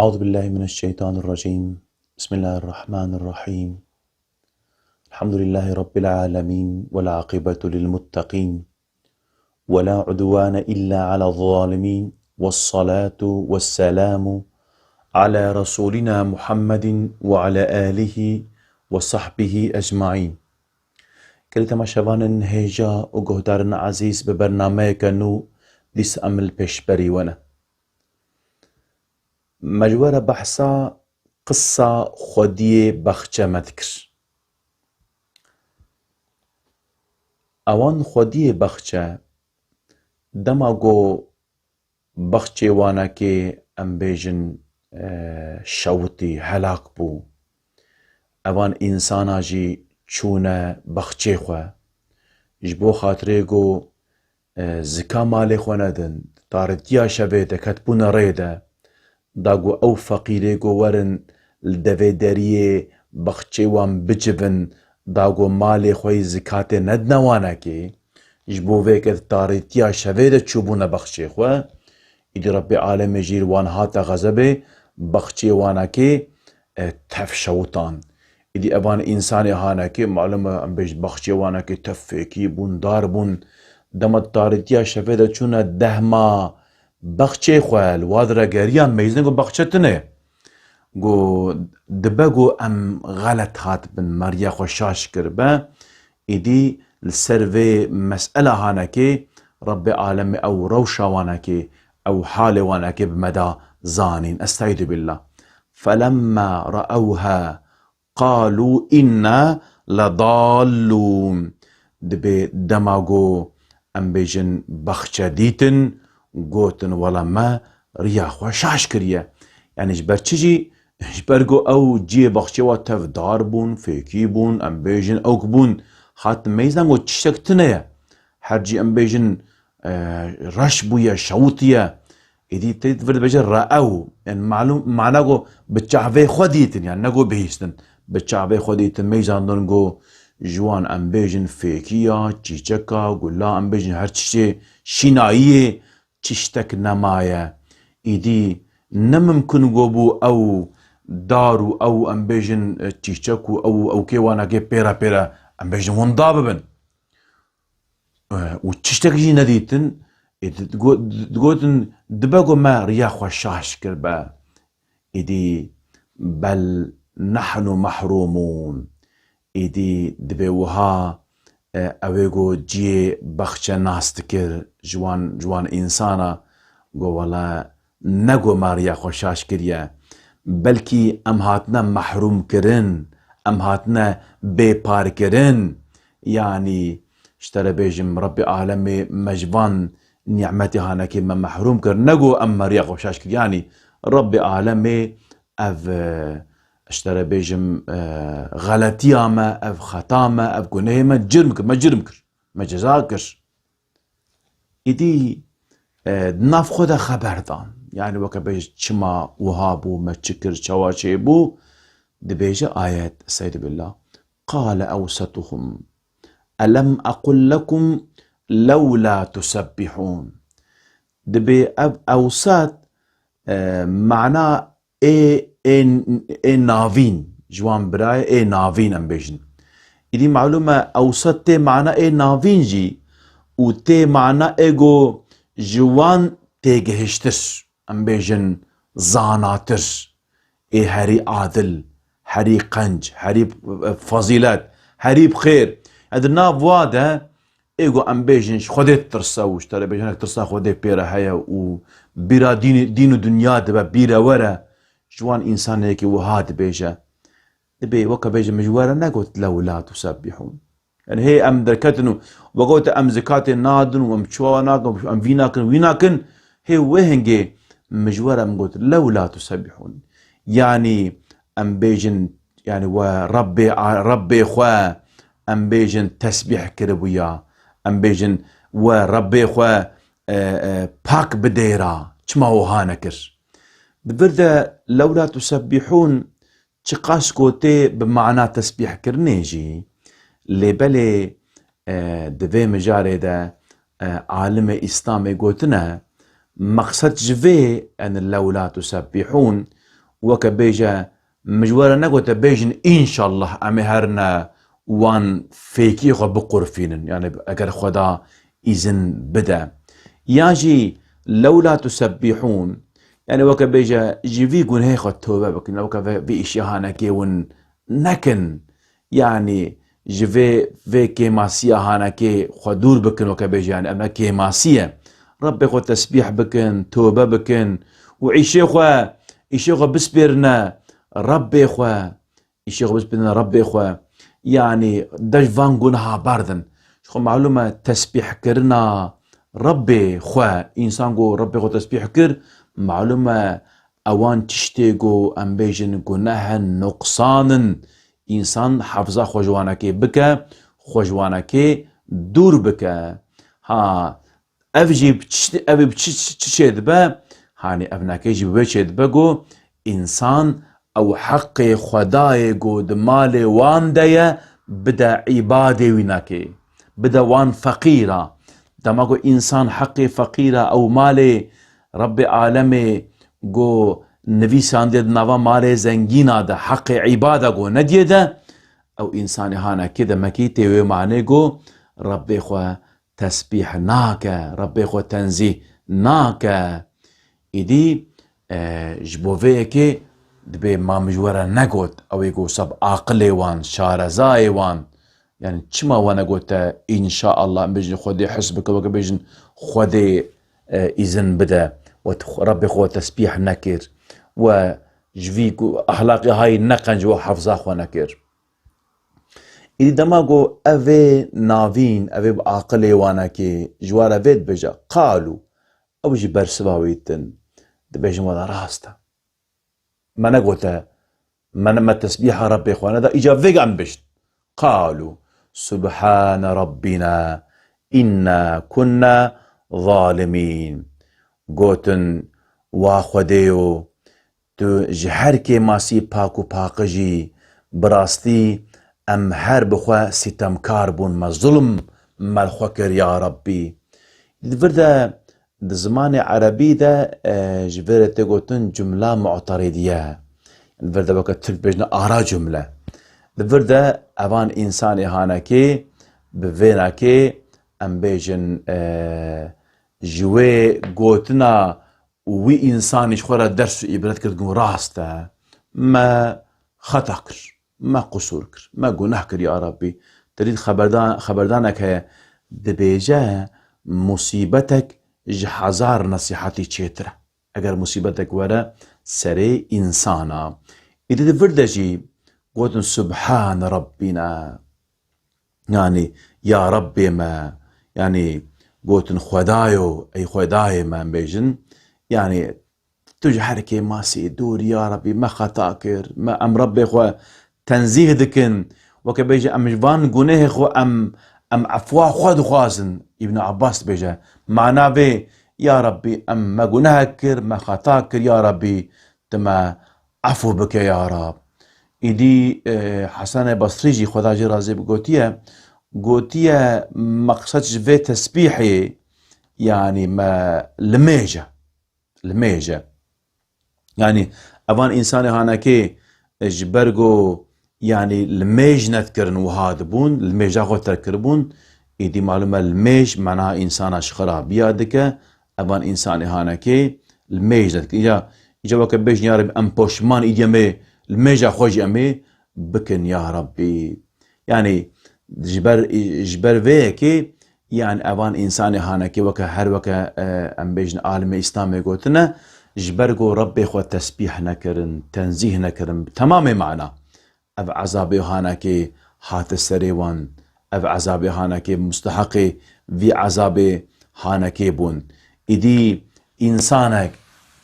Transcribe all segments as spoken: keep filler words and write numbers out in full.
أعوذ بالله من الشيطان الرجيم. بسم الله الرحمن الرحيم. الحمد لله رب العالمين، والعاقبة للمتقين، ولا عدوان إلا على الظالمين، والصلاة والسلام على رسولنا محمد وعلى آله وصحبه أجمعين. Gelî temaşevanên hêja û guhdarên ezîz, bi bernameyeke nû dîsa em li pêşberî we ne. Me ji we re behsa qisa xwediyê baxçe me dikir. Ewan xwediyê baxçe, dema ku baxçê wanekê, em bêjin, e, şewitî, helak bû, evan însana jî çûne baxçê xwe, ji bo xatirê ku, e, zika malê xwe nedin, tarîtiya şevê de ketbûne rê de, da ku ew feqîrê ku werin li devê deriyê baxçê wan bicivin, da ku malê xwe yî zikatê nedine wanekê, ji bo vê ke di tarîtiya şevê de çûbûne baxçê xwe, îdî Rebbê Alemê jî li wan hate xezebê, baxçê wanekê, e, tev şewitan. Îdî evan însanê hanekê, malum e, em bêjin baxçê wanekê tev fêkî bûn, dar bûn. Dema tarîtiya şevê de çûne dehma baxçê xwe, li wa dire geriyan, meyzên ku baxçe tune. Got, dibe ku em xelet hatibin, me riya xwe şaş kiribe. Îdî li ser vê mesela hanekê Rebbê Alemê ew rewşa wanekê, ew halê wanekê bi me da zanîn. Estaizu billah. فلما رأوها قالوا إنا لضالون. Dibê dema ku em bêjin baxçe dîtin, gotin, wela me riya xwe şaş kiriye. Yanî ji ber çi jî? Ji ber ku ew cihê baxçê wa tev dar bûn, fêkî bûn, em bêjin ewk bûn, hatin meyzan ku tiştek tune ye. Her cî em bêjin, e, reş bûye, şewitiye. Êdî tê vir dibêje re'ew. Yani malum, mana ku bi çavê xwe dîtin, yani ne ku bihîstin. Bi çavê xwe dîtin, meyzandin ku ji wan em bêjin fêkiya, çîçeka, gula, em bêjin her tiştê şînayiyê, tiştek nemaye. Êdî ne mimkun ku bû ew dar û ew em bêjin, e, çîçek û ew, ew kêwanekê pêre pêre em bêjin winda bibin. E, û tiştek jî nedîtin, ê, di-, digo-, digotin, dibe ku me riya xwe şaş kiribe. Êdî, bel nehnu mehrûmûn. Êdî dibê wiha, e, ew ê ku cihê baxçe nas dikir, ji wan, ji wan însana, got, wele, ne ku me riya xwe şaş kiriye, belkî em hatine mehrûm kirin, em hatine bêpar kirin. Yanî, ji te re bêjim, Rebbê Alemê me ji van nîmetê hanekê me mehrûm kir. Ne ku em me riya xwe şaş kir. Yanî, Rebbê Alemê ev, e, ji te re bêjim, e, xeletiya me, ev xeta me, ev gunehê me cirm kir, me cirm kir, me ceza kir. Îdî, e, di nav xwe de xeber dan. Yanî weke bêje çima wiha bû, me çi kir, çawa çêbû, dibêje ayet, Estaizu billah. قال أوسطهم ألم أقل لكم لولا تسبحون. Dibê ev ewsat, e, mana ê, ê, ê navîn, ji wan birayê ê navîn em bêjin. Îdî malûm e, ewsat tê mana ê navîn jî û tê mana ê go ji wan têgihiştir, em bêjin zanatir, ê herî adil, herî qenc, herî, e, fezîlet, herî bi xêr. E, di nav wa de, ê ku em bêjin ji Xwedê ditirse û ji te re bêjin, hinek tirsa Xwedê pê re heye û bîra dînî, dîn û dinya dibe, bîre were, ji wan însanekî wiha dibêje. Dibê weke bêje min ji we re negot, "Lewla tusebbihûn." Yani hê em derketin û we gote, "Em zikatê nadin û em çawa nakin, em vî nakin, wî nakin." Hê wê hingê min ji we re min got, "Lewla tusebbihûn." Yani em bêjin, yani we Rebbê, Rebbê xwe em bêjin tesbîh kiribûya. Em bêjin we Rebbê xwe, e, e, pak bidêra. Çima wiha nekir? Di vir de lewla tusebbihûn çiqas ku tê bi mana tesbîhkirinê jî, lê belê, e, di vê mijarê de, e, alimê Îslamê gotine, meqsed ji vê, en lewla tusebbihûn, Weke bêje, min ji we re negote bêjin, înşallah, em ê herine wan fêkiyê xwe biqurfînin. Yani eger Xweda îzin bide. Ya jî, lewla tusebbihûn, yani weke bêje, ji vî gunehê xwe tobe bikin, weke vê, vî îşê hanekê win nekin. Yani ji vê, vê kêmasiya hanekê xwe dûr bikin, weke bêje, yani ev ne kêmasî ye. Rebbê xwe tesbîh bikin, tobe bikin û îşê xwe, îşê xwe bispêrine Rebbê xwe, îşê xwe bispêrine Rebbê xwe. Yani de ji van guneha berdin. Ji xwe malûm e tesbîhkirina Rebbê xwe, însan ku Rebbê xwe tesbîh kir, malûm e ewan tiştê ku em bêjin guneh in, nuqsan in, însan hefza xwe ji wanekê bike, xwe ji wanekê dûr bike. Ha, ev jî bi çi, ev bi çi, çi, çi çêdibe? Hanî evnekê jî bi wê çêdibe ku însan ew heqê Xwedayê ku di malê wan de ye, bide îbadê wî nekê, bide wan feqîra. Dema ku însan heqê feqîra ew malê Rebbê alemê ku nivîsandiye di nava malê zengîna de, heqê îbada ku nediye de, ew însanê hanekê demekî tê wê manê ku Rebbê xwe tesbîh nake, Rebbê xwe tenzîh nake. Îdî, e, ji bo vê yekê dibê ma min ji we re negot, ew ê ku seb aqilê wan, şarezayê wan, yani çima we negote, înşaallah, em bêjin Xwedê his bike, weke bêjin Xwedê, e, îzin bide, we t-, Rebbê xwe tesbîh nekir, we ji vî ku ehlaqê hayî neqenc, we hefza xwe nekir. Îdî dema ku ev ê navîn, ev ê bi aqilê wanekê ji we re vê dibêje, qalû, ew jî bersiva wî din, dibêjin wela rast e. Me negote, me, me tesbîha Rebbê xwe neda, îca vêga em bêjin. Qalû, subhane Rabbîna, înna kunna zalimîn. Gotin, wa Xwedêyo, tu ji her kêmasî pak û paqij î, bi rastî em her bi xwe sîtemkar bûn, me zulm me li xwe kir ya Rebbî. Di vir de, di zimanê erebî de, e, ji vê re tê gotin cumla mu'terîdiye. Di vir de weke Tirk bêjine ara cumle. Di vir de evan însanê hanekê bi vênakê em bêjin, e, ji wê gotina û wî însanî ji xwe re ders û îbret kir, got, rast e, me xeta kir, me qusûr kir, me guneh kir ya Rabbî. Te dît xeberdan-, xeberdanek heye, dibêje, musîbetek ji hezar nesîhetî çêtir e. Eger musîbetek were serê însana. Îdî di vir de jî gotin, Subhane Rabbîna. Yanî, ya Rebbê me, yanî, gotin, Xwedayo, ey Xwedayê me, em bêjin, yanî, tu ji her kêmasî dûr, ya Rebbî, me xeta kir, me, em Rebbê xwe tenzîh dikin, weke bêje, em ji van gunehê xwe, em, em efwa xwe dixwazin. Îbn Abbas dibêje, mana vê, ya Rebbî, em me guneh kir, me xeta kir, ya Rebbî, tu me efû bike ya Rab. Îdî, e, Hesenê Basrî jî Xweda jê razî bi gotiye, gotiye, meqsed ji vê tesbîhê, yanî me limêj e. Limêj e. Yanî evan însanê hanekê, e, ji ber ku, yanî limêj nedikirin wiha dibûn, limêja xwe terk kiribûn, îdî malûm e limêj mena însana ji xirabiya dike, evan însanê hanekê limêj nedikin. Îca, îca weke bêjin, ya Rebî, em poşman, îdî em ê limêja xwe jî em ê bikin, ya Rebî. Yanî, ji ber, ji ber vê yekê, yanî, evan însanê hanekê weke, her weke, e, em bêjin, alimê Îslamê gotine, ji ber ku Rebbê xwe tesbîh nekirin, tenzîh nekirin, bi temamê mana. Ev ezabê hanekê hate serê wan, ev ezabê hanekê musteheqê vî ezabê hanekê bûn. Îdî însanek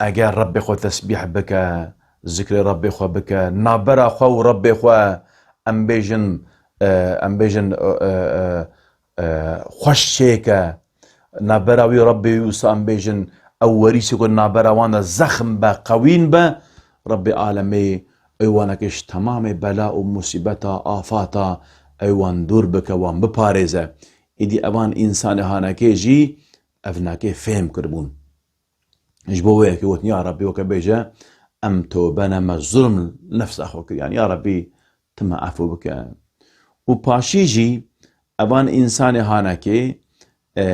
eger Rebbê xwe tesbîh bike, zikrê Rebbê xwe bike, navbera xwe û Rebbê xwe, em bêjin, e, em bêjin, e, e, e, e, xweş çêke, navbera wî Rebbê wî wisa em bêjin, ew werîsê ku navbera wan de zexm be, qewîn be, Rebbê alemê ew waneke ji temamê bela û musîbeta, afata, ew wan dûr bike, wan biparêze. Îdî evan însanê hanekê jî evnakê fêm kiribûn. Ji bo wê yekê gotin, ya Rebbî, weke bêje, em tobe ne, me zulm li nefsa xwe kir. Yani, ya Rabbî, tu me efû bike. Û paşî jî evan însanê hanekê, e,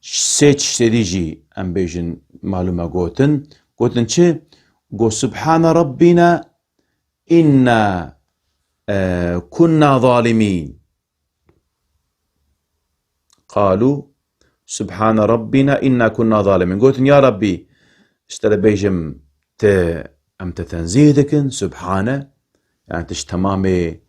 sê tiştê dî jî em bêjin malûm e gotin. Gotin çi? Got, "Subhane Rabbîne inna, e, kunna zalimîn." Qalû, "Subhane Rabbîna inna kunna zalimîn." Gotin, "Ya Rabbî, ji te re bêjim, te, em te tenzîh dikin, subhane, yani tu ji temamê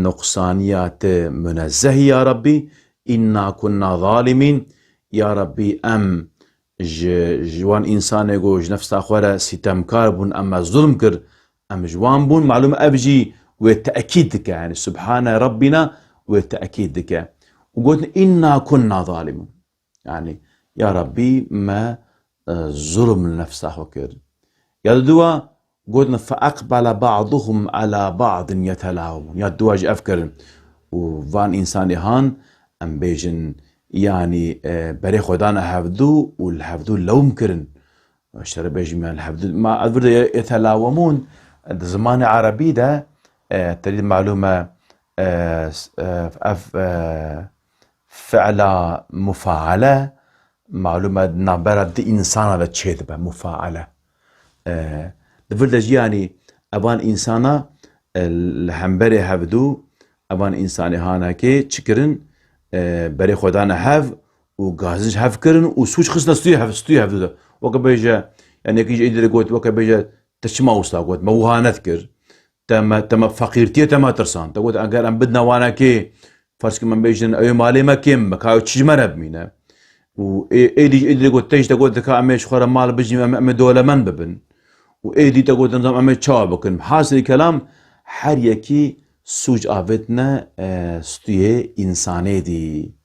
nuqsaniya te munezzehî ya Rabbî, inna kunna zalimîn, ya Rabbî em ji, ji wan însanê ku ji nefsa xwe re sîtemkar bûn, em me zulm kir, em ji wan bûn." Malûm ev jî wê tekîd dike, yani Subhane Rabbîna wê tekîd dike. Û gotin, "Inna kunna zalimûn." Yani, ya Rabbî, me, e, zulm li nefsa xwe kir. Ya diduwa gotin, "Fe eqbele ba'duhum ala ba'din yetelawemûn." Ya diduwa jî ev kirin. Û van însanê han, em bêjin, yani, e, berê xwe dane hevdû û li hevdû lewm kirin. Ji te re bêjim, yani, hevdû, ma, ez vir de ye-, yetelawemûn, di zimanê erebî de, e, te dî malûm e, e, s-, e, ev, e, fi'la mufaale, malûm e, di navbera di însana de çêdibe, mufaale. E, di vir de jî, yanî, evan însana, e, li hemberê hevdû, evan însanê hanekê çi kirin? E, berê xwe dane hev û gazinc hev kirin û sûc xistine stûyê hev-, stûyê hevdû de. Weke bêje, yani, yekî ji êdî re got, weke bêje, "Te çima wisa got? Me wiha nedikir. Te me, te me feqîrtiyê te me tirsand." Te got, "Eger em bidine wanekê, ferz kim em bêjin, ew ê malê me kêm be, ka ew çi ji me re bimîne?" Û ê-, êdî, êdî got, "Te jî te got, dika em ê ji xwe re mal bijîn, em, em ê dewlemend bibin." Û êdî te got, "Nizam em ê çawa bikin?" Hasilî kelam, her yekî sûc avêtine, e, stûyê însanê dî.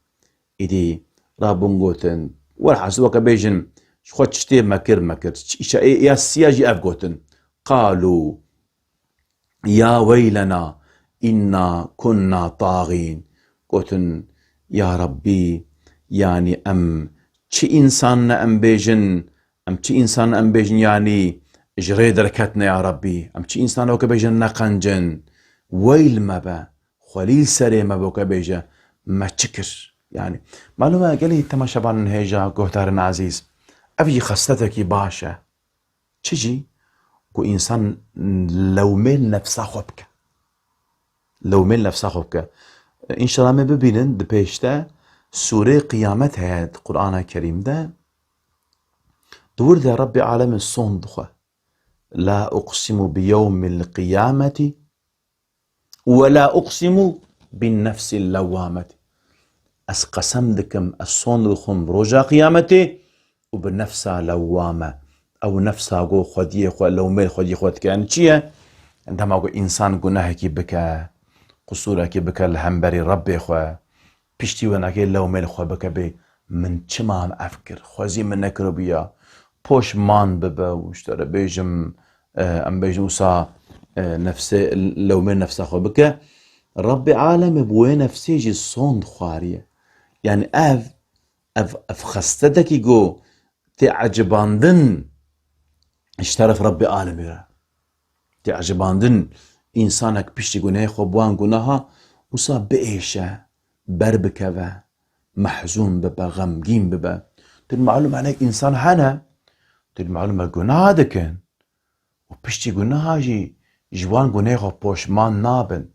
Îdî rabûn gotin, welhasil weke bêjin, ji xwe tiştê mekir, mekir. Ç-, îşa ê, ya siya jî ev gotin. Qalû, "Ya weylena, inna kunna tagîn." Gotin, "Ya Rabbî, yanî em çi însan ne em bêjin, em çi însan ne em bêjin, yanî ji rê derketine ya Rabbî. Em çi însan ne weke bêjin neqencin. Weyl me be, xwelî li serê me be weke bêje, me çi kir?" Yanî, malûm e, gelî temaşevanên hêja, guhdarên ezîz, ev jî xesletekî baş e. Çi jî? Ku însan lewmê nefsa xwe bike. Lewmê nefsa xwe bike. Înşallah me bibînin di pêş de sûrê Qiyamet heye di Qur'ana Kerîm de. Di wir de Rebbê Alemê sond dixwe. "La uqsimu bi yewmil qiyameti." "Ve la uqsimu bin nefsil lewwameti." Ez qesem dikim, ez sond dixwim roja qiyametê û bi nefsa lewwame. Ew nefsa ku xwediyê xwe, lewmê li xwediyê xwe dike. Yani çi ye? Dema ku însan gunehekî bike, qusûrekî bike li hemberî Rebbê xwe, piştî wê nekê lewmê li xwe bike bê, "Min çima em ev kir? Xwezî min nekiribûya." Poşman bibe û ji te re bêjim, e, em bêjin wisa, e, nefsê, lewmê nefsa xwe bike. Rebbê Alemê bi wê nefsê jî sond xwariye. Yani ev, ev, ev xesletekî ku tê ecibandin ji teref Rebbê Alemê re. Tê ecibandin, însanek piştî gunehê xwe bi wan gunaha wisa biêşe, berbikeve, mehzûn bibe, xemgîn bibe. Tu malûm e, hinek însan hene, tu malûm e, gunaha dikin û piştî gunaha jî ji wan gunehê xwe poşman nabin.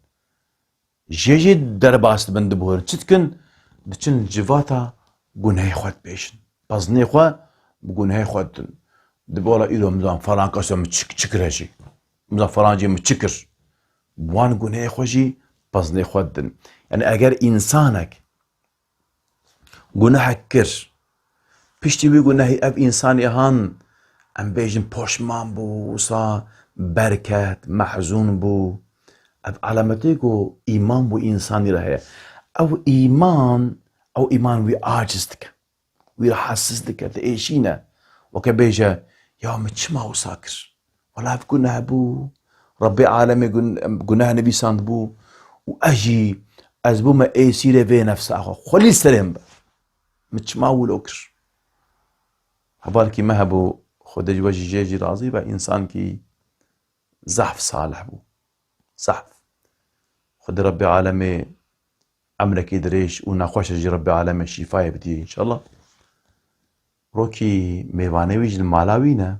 Jê jî derbas dibin, diborin. Çi dikin? Diçin civata gunehê xwe dibêjin. Peznê xwe bi gunehê xwe didin. Dibe wela îro min zan falan kesa min çi, çi kire jî. Min zan falan cî min çi kir. Wan gunehê xwe jî peznê xwe didin. Yani eger însanek gunehek kir, piştî wî gunehî ev însanê han, em bêjin, poşman bû, wisa berket, mehzûn bû. Ev alametê ku îman bo însanî re heye. Ew îman, ew îman wî aciz dike. Wî rahatsiz dike, diêşîne. Weke bêje, "Ya min çima wisa kir? Wela ev guneh bû. Rebbê alemê gun-, guneh nivîsandibû û ez jî, ez bûme êsîrê vê nefsa xwe. Xwelî serê min be. Min çima wilo kir?" Hevalkî me hebû, Xwedê ji we jî jê jî razî be, însankî zehf salih bû. Zehf. Xwedê Rebbê Alemê emrekî dirêj û nexweşe jî Rebbê Alemê şîfayê bidî înşallah. Rokî mêvanê wî ji li mala wî ne.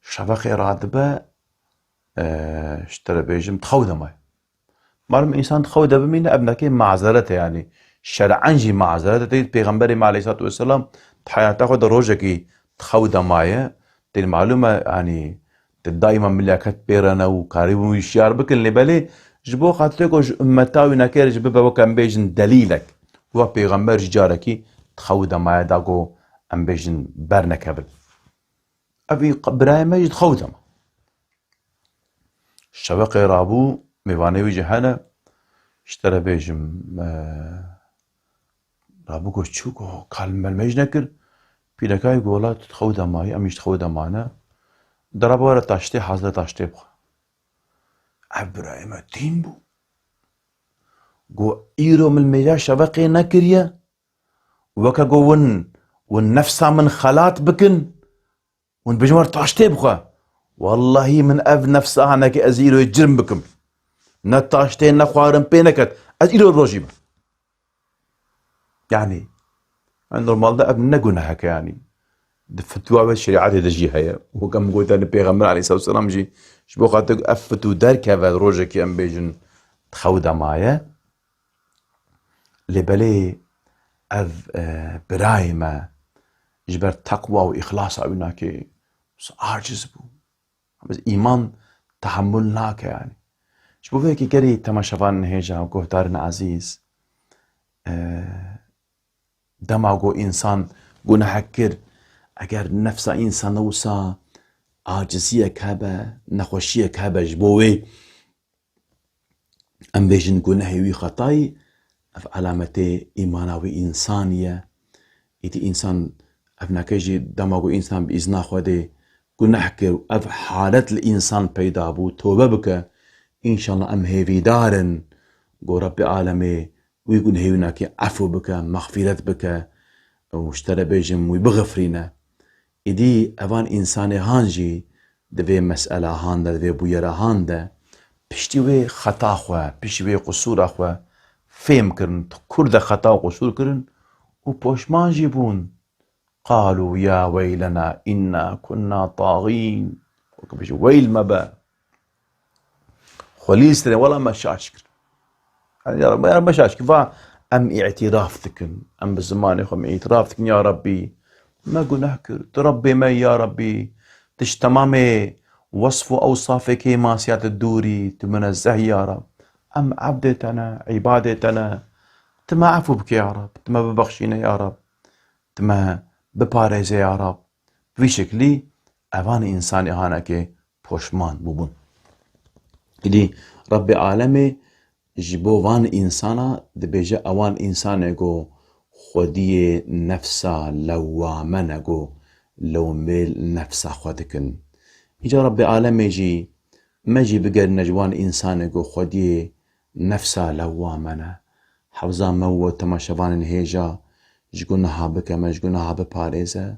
Şeveqê radibe, e, ji te re bêjim, di xew de maye. Malum însan di xew de bimîne, ev neke mazeret e, yanî şer'en jî mazeret e. Tê pêxemberê me aleyhissalatu vesselam di heyata xwe de rojekî di xew de maye. Tê malum e, yanî tê daîma mileket pê re ne û karîbûn wî şiyar bikin, lê belê ji bo xatirê ku ji ummeta wî neke ji bibe weke em bêjin delîlek. Wa pêxember jî carekî di xew de maye da ku em bêjin bernekevin. Ev î q-, birayê me jî di xew de ma. Şeveqê rabû, mêvanê wî jî hene. Ji te re bêjim, e, rabû ku çû ku kal melmej nekir. Pîreka wî got, "Wela tu di xew de mayî, em jî di xew de mane." De rabû were taştê hazire taştê bixwe. Ev birayê me tîn bû. Got, "Îro min mêja şeveqê nekiriye. Weke got win, win nefsa min xelat bikin." Hûn dibêjin, "Wer taştê bixwe." Wellahî min ev nefsa hanekê ez îro cirm bikim. Ne taştê ne xwarin pê neket. Ez îro rojî me. Yanî, yanî normalde ev ne gunehek e yanî. Di fetwa ve şerîetê de jî heye. Wek em gotin, Pêxember aleyhisselatu vesselam jî ji bo xatir ev fetû derkeve rojekî em bêjin di xew de maye. Lê belê ev, e, birayê me ji ber teqwa û îxlasa wî nakê, aciz bû. Biz îman tehemul nake yanî. Ji bo vê yekê gelî temaşevanên hêja û guhdarên ezîz, e, dema ku însan gunehek kir, eger nefsa însan wisa aciziyek hebe, nexweşiyek hebe ji bo wê, em bêjin gunehê wî xetayî, ev alametê îmana wî însanî ye. Îdî însan, ev neke jî dema ku însan bi îzna Xwedê guneh kir û ev halet li însan peyda bû, tobe bike, înşallah em hêvîdar in ku Rebbê Alemê wî gunehê wî nakê efû bike, mexfîret bike û ji te re bêjim wî bixifrîne. Îdî evan însanê han jî di vê mesela han de, di vê bûyera han de piştî wê xeta xwe, piştî wê qusûra xwe fêm kirin, kur de xeta û qusûr kirin û poşman jî bûn. Qalû ya weylena inna kunna tagîn. Wek bêje, weyl me be. Xwe lîstirê, wela me şaş kir. Yanî, ya Rabbi, ya Rabbi, me şaş kir. Va em îtiraf dikin. Em bi zimanê xwe me îtiraf dikin. Ya Rabbî, me guneh kir. Tu Rabbê me, ya Rabbî. Tu ji temamê wesf û ewsafê kêmasiya tu dûrî, tu minezeh, ya Rab. Em ebdê te ne, îbadê te ne. Tu me efû bike, ya Rab. Tu me bibexşîne, ya Rab. Tu me biparêze, ya Rab. Bi vî şeklî evan însanê hanekê poşman bûbûn. Îdî Rebbê Alemê ji bo van însana dibêje, ewan însanê ku xwediyê nefsa lewwame ne, ku lewmê nefsa xwe dikin. Îca Rebbê Alemê jî me jî bigerîne ji wan însanê ku xwediyê nefsa lewwame ne. Hewza me û temaşevanên hêja ji guneha bike, me ji guneha biparêze.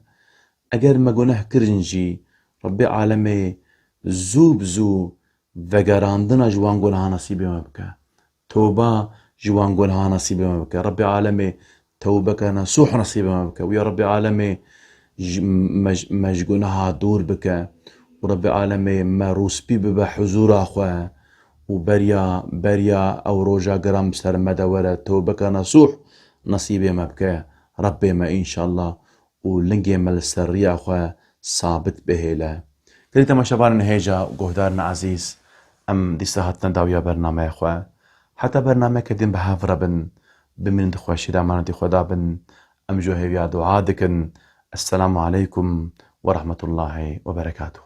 Eger me guneh kirin jî, Rebbê Alemê zû bi zû vegerandina ji wan guneha nesîbê me bike. Toba ji wan guneha nesîbê me bike. Rebbê Alemê tewbeke nesûh nesîbê me bike. Û ya Rebbê Alemê ji, me, me ji guneha dûr bike. Û Rebbê Alemê me rûspî bibe huzûra xwe. Û beriya, beriya ew roja giran bi ser me de were, tewbeke nesûh nesîbê me bike. Rebbê me înşallah û lingê me li ser riya xwe sabit bihêle. Gelî temaşevanên hêja, guhdarên ezîz, em dîsa hatine dawiya bernameya xwe. Heta bernameyeke din bi hev re bin, bimînin di xweşî de, emanetî Xweda bin. Em ji we hêviya dua dikin. Esselamu aleykum ve rahmetullahî ve berekatuh.